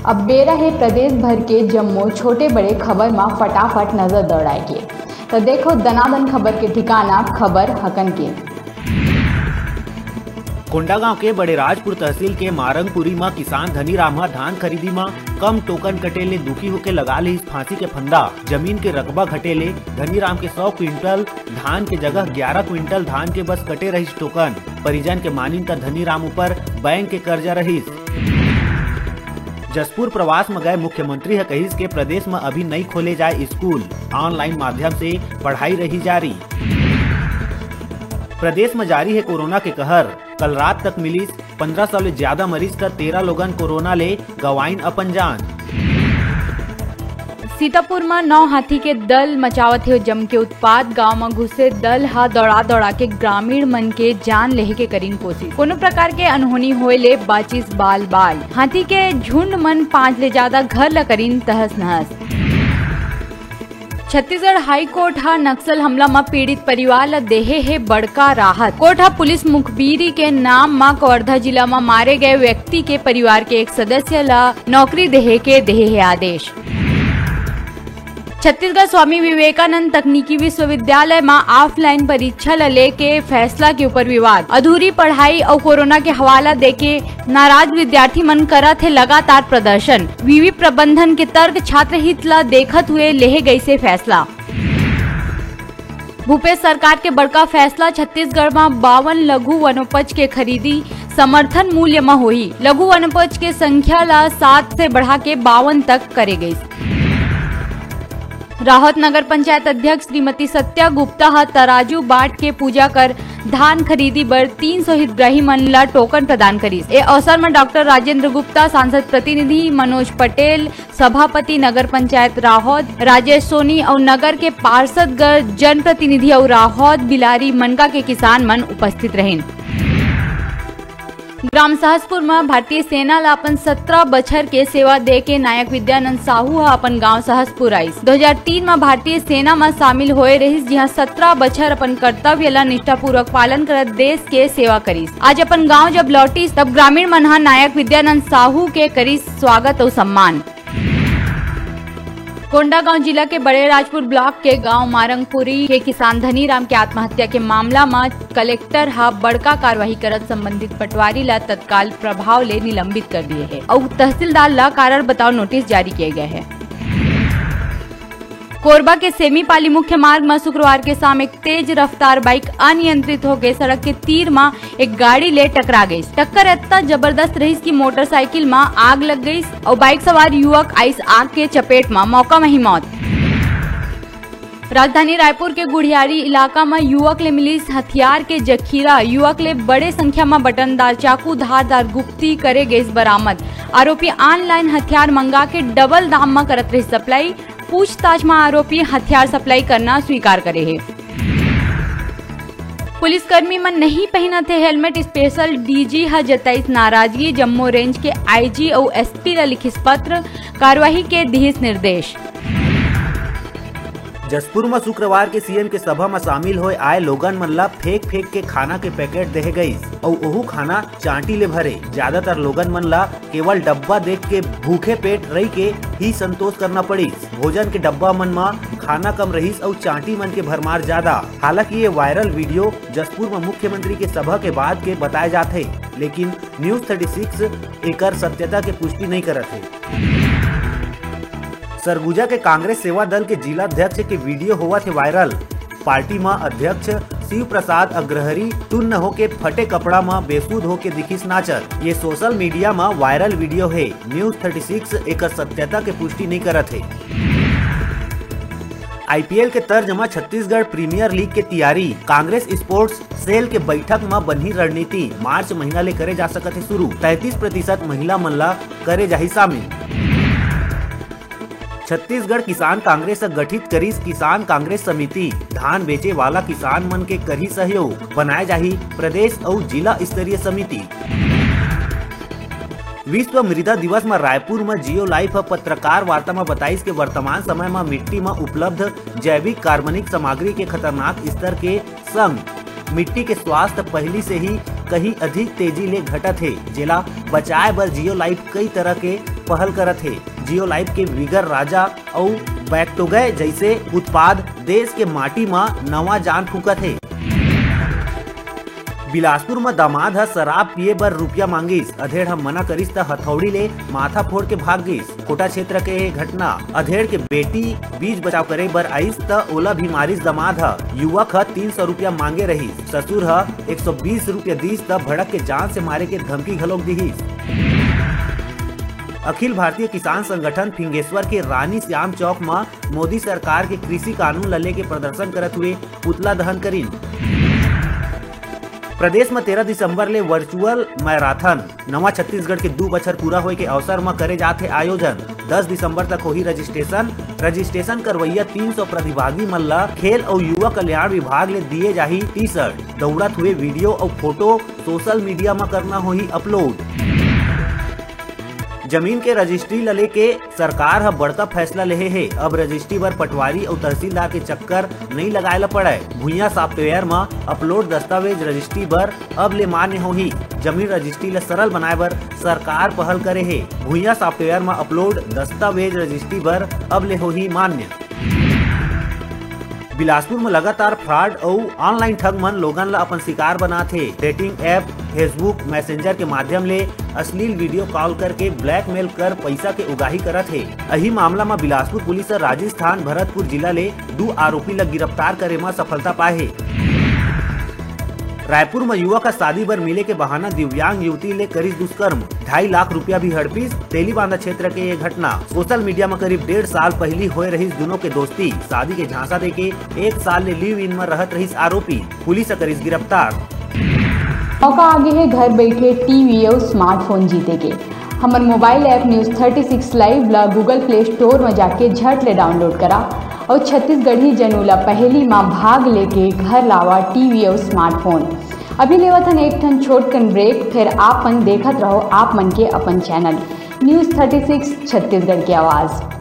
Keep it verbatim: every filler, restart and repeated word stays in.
अब बेरा हे प्रदेश भर के जम्मो छोटे बड़े खबर म फटाफट नजर दौड़ाए के। त देखो दनादन खबर के ठिकाना, खबर हकन के। कोंडागांव के बड़े राजपुर तहसील के मारंगपुरी म किसान धनीराम ह धान खरीदी म कम टोकन कटे ले दुखी होके लगा लिस फांसी के फंदा। जमीन के रकबा घटे ले धनीराम के सौ क्विंटल धान के जगह ग्यारह क्विंटल धान के बस कटे रहिस टोकन। परिजन के मानिन त धनीराम ऊपर बैंक के कर्जा रहिस। जशपुर प्रवास म गए मुख्यमंत्री ह कहिस के प्रदेश म अभी नइ खोले जाए स्कूल, ऑनलाइन माध्यम से पढ़ाई रही जारी। प्रदेश म जारी हे कोरोना के कहर, कल रात तक मिलिस पन्द्रह सौ ले ज्यादा मरीज, त तेरह लोगन कोरोना ले गंवाइन अपन जान। सीतापुर म नौ हाथी के दल मचावत हे जम के उत्पात। गांव म घुसे दल ह दौड़ा दौड़ा के ग्रामीण मन के जान लेहे के करिन कोशिश। कोनो प्रकार के अनहोनी होए ले बाचिस बाल बाल। हाथी के झुंड मन पांच ले ज्यादा घर ल करिन तहस नहस। छत्तीसगढ़ हाई कोर्ट ह नक्सल हमला म पीड़ित परिवार ल देहे हे बड़का राहत। कोर्ट ह पुलिस मुखबिरी के नाम म कवर्धा जिला म मारे गए व्यक्ति के परिवार के एक सदस्य ल नौकरी देहे के देहे हे आदेश। छत्तीसगढ़ स्वामी विवेकानंद तकनीकी विश्वविद्यालय म ऑफलाइन परीक्षा ल लेके फैसला के ऊपर विवाद। अधूरी पढ़ाई अउ कोरोना के हवाला देके नाराज विद्यार्थी मन करत हे लगातार प्रदर्शन। विवि प्रबंधन के तर्क, छात्र हित ल देखत हुए लेहे गइसे फैसला। भूपेश सरकार के बड़का फैसला, छत्तीसगढ़ म बावन लघु वनोपज के खरीदी समर्थन मूल्य म होही। लघु वनोपज के संख्या ल सात से बढ़ा के बावन तक करे गइस। राहत नगर पंचायत अध्यक्ष श्रीमती सत्या गुप्ता ह तराजू बाट के पूजा कर धान खरीदी बर तीन सौ हितग्राही मन ल टोकन प्रदान करिस। ए अवसर म डॉक्टर राजेंद्र गुप्ता, सांसद प्रतिनिधि मनोज पटेल, सभापति नगर पंचायत राहौद राजेश सोनी अउ नगर के पार्षदगण, जनप्रतिनिधि अउ राहौद बिलारी मनका के किसान मन उपस्थित रहिन। ग्राम सहसपुर म भारतीय सेना ल अपन सत्रह बछर के सेवा दे के नायक विद्यानंद साहू ह अपन गांव सहसपुर आइस। दो हज़ार तीन म भारतीय सेना म शामिल होए रहिस, जिहां सत्रह बछर अपन कर्तव्य ल निष्ठापूर्वक पालन करत देश के सेवा करिस। आज अपन गांव जब लौटिस, तब ग्रामीण मन ह नायक विद्यानंद साहू के करिस स्वागत अउ सम्मान। कोंडागांव जिला के बड़े राजपुर ब्लॉक के गांव मारंगपुरी के किसान धनीराम के आत्महत्या के मामला म कलेक्टर ह बड़का कार्रवाई करत संबंधित पटवारी ल तत्काल प्रभाव ले निलंबित कर दिए हे अउ तहसीलदार ल कारण बताओ नोटिस जारी किए गए हे। कोरबा के सेमीपाली मुख्य मार्ग म शुक्रवार के शाम एक तेज रफ्तार बाइक अनियंत्रित होके सड़क के तीर म एक गाड़ी ले टकरा गइस। टक्कर अतना जबरदस्त रहिस कि मोटरसाइकिल म आग लग गइस अउ बाइक सवार युवक आइस आग के चपेट म, मौका म ही मौत। राजधानी रायपुर के गुढ़ियारी इलाका म युवक ले मिलिस हथियार के जखीरा। युवक ले बड़े संख्या म बटनदार चाकू, धारदार गुप्ती करे गइस बरामद। आरोपी ऑनलाइन हथियार मंगा के डबल दाम म करत रहिस सप्लाई। पूछताछ म आरोपी हथियार सप्लाई करना स्वीकार करे हे। पुलिसकर्मी मन नहीं पहिनत हे हेलमेट, स्पेशल डीजी ह जताइस नाराजगी। जम्मो रेंज के आईजी अउ एसपी ल लिखिस पत्र, कार्रवाई के दिहिस निर्देश। जशपुर म शुक्रवार के सीएम के सभा म शामिल होए आए लोगन मन ल फेंक फेंक के खाना के पैकेट देहे गइस अउ ओहू खाना चांटी ले भरे। ज्यादातर लोगन मन ल केवल डब्बा देख के भूखे पेट रहि के ही संतोष करना पड़िस। भोजन के डब्बा मन म खाना कम रहिस अउ चांटी मन के भरमार ज्यादा। हालांकि ये वायरल वीडियो जशपुर म मुख्यमंत्री के सभा के बाद के बताए जात हे, लेकिन न्यूज़ थर्टी सिक्स एकर सत्यता के पुष्टि नइ करत हे। सरगुजा के कांग्रेस सेवा दल के जिला अध्यक्ष के वीडियो होवत हे वायरल। पार्टी म अध्यक्ष शिव प्रसाद अग्रहरी टुन्न होके फटे कपड़ा म बेसुध होके दिखिस नाचत। ये सोशल मीडिया म वायरल वीडियो हे। न्यूज़ थर्टी सिक्स एकर सत्यता के पुष्टि नइ करत हे। आईपीएल के तर्ज म छत्तीसगढ़ प्रीमियर लीग के तियारी, कांग्रेस स्पोर्ट्स सेल के बैठक म बनही रणनीति, मार्च महीना ले करे जा सकत हे शुरू, तैंतीस प्रतिशत महिला मन ला करे जाही शामिल। छत्तीसगढ़ किसान कांग्रेस ह गठित करिस किसान कांग्रेस समिति, धान बेचे वाला किसान मन के करही सहयोग, बनाए जाही प्रदेश अउ जिला स्तरीय समिति। विश्व मृदा दिवस म रायपुर म जियो लाइफ ह पत्रकार वार्ता म बताइस के वर्तमान समय म मिट्टी म उपलब्ध जैविक कार्बनिक सामग्री के खतरनाक स्तर के संग मिट्टी के स्वास्थ्य पहिली से ही कहीं अधिक तेजी ले घटत हे, जेला बचाए बर जियो लाइफ कई तरह के पहल करत हे। जियो लाइफ के विगर राजा अउ बैक्टोगय जइसे उत्पाद देश के माटी म नवा जान फूंकत हे। बिलासपुर म दामाद ह शराब पिए बर रुपया मांगिस, अधेड़ ह मना करिस त हथौड़ी ले माथा फोड़ के भाग गिस। कोटा क्षेत्र के ये घटना, अधेड़ के बेटी बीच बचाव करे बर आइस त ओला भी मारिस दामाद ह। युवक ह तीन सौ रुपया मांगे रहिस, ससुर ह एक सौ बीस रुपया दिस त भड़क के जान से मारे के धमकी घलोक दिहिस। अखिल भारतीय किसान संगठन फिंगेश्वर के रानी श्याम चौक म मोदी सरकार के कृषि कानून ल लेके प्रदर्शन करत हुए पुतला दहन करिन। प्रदेश म तेरह दिसंबर ले वर्चुअल मैराथन, नवा छत्तीसगढ़ के दू बछर पूरा होए के अवसर म करे जात हे आयोजन। दस दिसंबर तक होही रजिस्ट्रेशन। रजिस्ट्रेशन करवइया तीन सौ प्रतिभागी मन ल खेल अउ युवा कल्याण विभाग ले दिए जाही टी शर्ट। दौड़त हुए वीडियो अउ फोटो सोशल मीडिया म करना होही अपलोड। जमीन के रजिस्ट्री ल लेके सरकार ह बड़का फैसला लेहे हे। अब रजिस्ट्री बर पटवारी अउ तहसीलदार के चक्कर नइ लगाए ल पड़य। भुइयां सॉफ्टवेयर म अपलोड दस्तावेज रजिस्ट्री बर अब ले मान्य होही। जमीन रजिस्ट्री ल सरल बनाए बर सरकार पहल करे हे। भुइयां सॉफ्टवेयर म अपलोड दस्तावेज रजिस्ट्री बर अब ले होही मान्य। बिलासपुर म लगातार फ्रॉड अउ ऑनलाइन ठग मन लोगन ल अपन शिकार बनात हे। डेटिंग ऐप Facebook मैसेंजर के माध्यम ले अश्लील वीडियो कॉल करके ब्लैकमेल कर पइसा के उगाही करत हे। अही मामला म बिलासपुर पुलिस ह राजस्थान भरतपुर जिला ले दू आरोपी ल गिरफ्तार करे म सफलता पाए हे। रायपुर म युवक ह शादी बर मिले के बहाना दिव्यांग युवती ले करिस दुष्कर्म, ढाई लाख रुपया भी हड़पिस। तेलीबांधा क्षेत्र के ये घटना। सोशल मीडिया म करीब डेढ़ साल पहिली होए रहिस दुनों के दोस्ती। शादी के झांसा देके एक साल ले लिव इन म रहत रहिस आरोपी। पुलिस ह करिस गिरफ्तार। मौका आगे हे घर बैठे टीवी अउ स्मार्टफोन जीते के। हमर mobile app news thirty six live ला Google Play Store म जाके झट ले डाउनलोड करा अउ छत्तीसगढ़ी जनऊ ला पहेली म भाग लेके घर लावा टीवी अउ स्मार्टफोन। अभी लेवत हन एक ठन छोटकन ब्रेक, फिर आप मन देखत रहो आप मन के अपन channel news thirty six Chhattisgarh की आवाज़।